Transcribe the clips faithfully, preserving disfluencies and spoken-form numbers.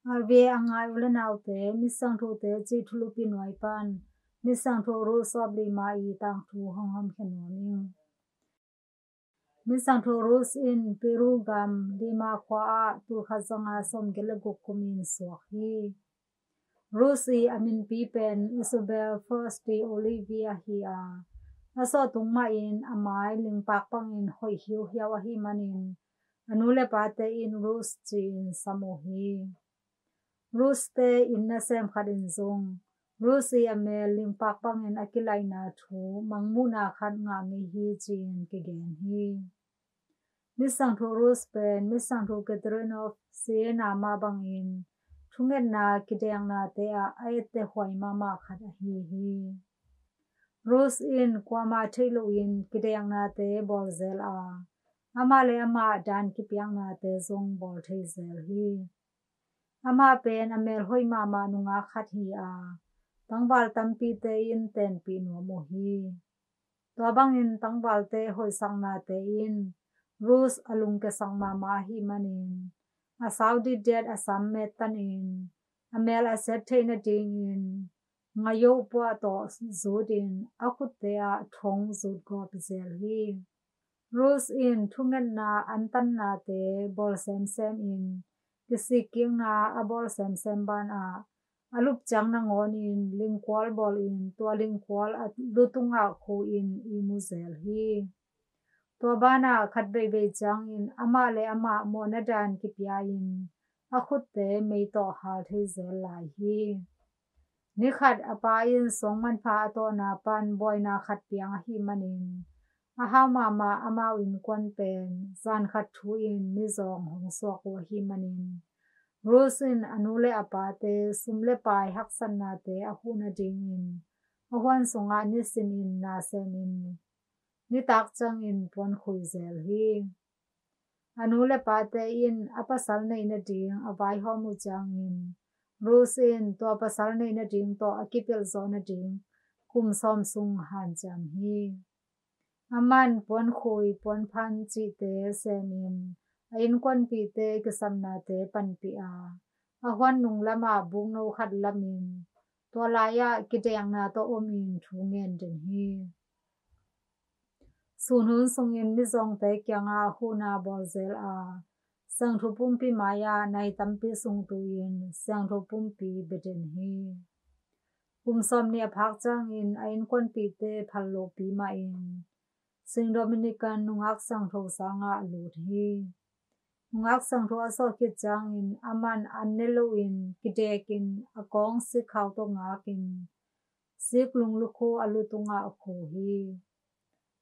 R V A a ngai u le naute, Misiangthote cih thulupi nuai pan Misiangtho Rose of Lima i tangthu hong hawmkhia nuam ing. Misiangtho Rose in Peru gam Lima khua ah tulkhat zanga sawmgiat le guk kumin suak hi. Rose i a minpi pen Isabel Flores de Olivia hi a, a sawhtung mahin a mai lingpak bangin hoih hiuhiau ahih manin a nu le pate in Rose ci-in sam uh hi. Rose te inn nasem khat in zong Rose i a mel lingpak bangin a kilaihna thu mangmuhna khat ngah ngei hi ci-in kigen hi. Misiangtho Rose pen Misiangtho Catherine of Siena mah bangin thungetna kideknate ah a etteh huai mahmah khat ahi hi. Rose in kuamah theih lohin kideknate bawl zel a, amah le amah dan kipiaknate zong bawl thei zel hi. Amah pen a mel hoih mahmah nungak khat hi a, tangval tampite in tenpih nuam uh hi. Tua bangin tangvalte hoihsaknate in Rose a lungkiasak mahmah ahih manin a sau ditdiat a sam mettanin a mel a siat theih nadingin ngayoh puah tawh zutin a khutte ah thong zutgawp zel hi. Rose in thungetna antannate bawl semsem in kisikkikna a bawl semsem banah a lup ciang nangawnin lingkual bawlin tua lingkual a lu tungah khu-in ihmu zel hi. Tua banah khat veivei ciangin amah le amah mawhna dan kipia-in a khutte mei tawh hal thei zel lai hi. Nikhat a pa in suang manpha a tawhna pan buaina khat piang ahih manin a hau mahmah amau innkuan pen zan khat thu-in mizawng hong suak uh ahih manin Rose in a nu le a pate sum le pai haksatnate a huh nadingin a huan sungah nisimin na semin nitak ciangin puankhui zel hi. A nu le pate in a pasal neih nading a vaihawm uh ciangin Rose in tua pasal neih nading tawh a kipelh zawh nading kum sawm sung hanciam hi. Aman puankhui puanphan cihte semin a innkuanpihte kisapnate panpih a, a huan nung lamah bukno khat lamin tua lai-ah kidekna tawh omin thu ngen den hi. Sun hun sungin mizawngte kiangah huhna bawl zel a, siangtho pumpi mai-ah nai tampi sung tu-in siangtho pumpi bia den hi. Kum sawmnih a phak ciangin a innkuanpihte phal lohpi mahin Saint Dominican nungak siangtho sangah a lut hi. Nungak siangtho a suah khit ciangin aman an ne loin kidekin a kawng sikkhau tawh ngakin sik lunglukhu a lu tungah a khu hi.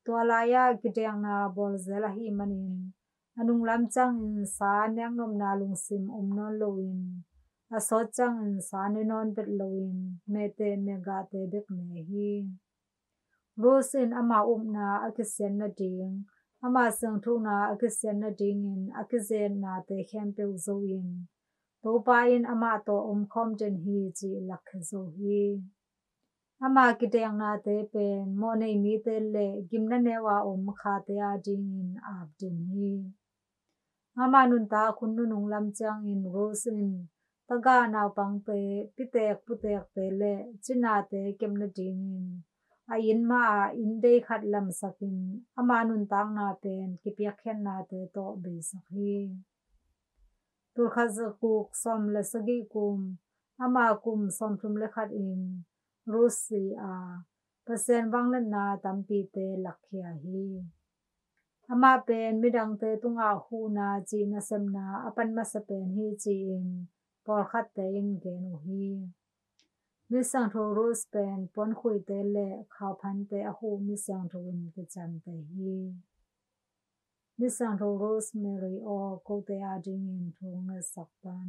Tua lai-ah kidekna bawl zel ahih manin a nunglam ciangin sa neknopna lungsim om nawn loin a sawt ciangin sa ne nawn vet loin mehteh mehgahte bek ne hi. Rose in ama upna a kisiat nading, ama siangthona a kisiat nadingin a kizetnate khempeuh zoin Topa in amah tawh omkhawm den hi cih lakkhia zo hi. Ama kideknate pen mawhnei mite le gimna neu a om khate adingin ap den hi. Ama nuntak hun nunung lam ciangin Rose in tagah naupangte, pitek putekte le cinate kep nadingin a inn mah ah inndei khat lamsakin ama nuntakna pen kipiakkhiatnate tawh beisak hi. Tulkhat zakuk sawm le sagih kum, ama kum sawmthum le khatin Rose si a, Pasian vangliatna tampite lakkhia hi. Amah pen midangte tungah huhna cih nasepna a pan masa pen hi ci-in pawlkhatte in gen uh hi. Misiangtho Rose pen puankhuite le khauphante a huh misiangtho in kiciamteh hi. Misiangtho Rosemary aw, kote adingin thu ngetsak tan.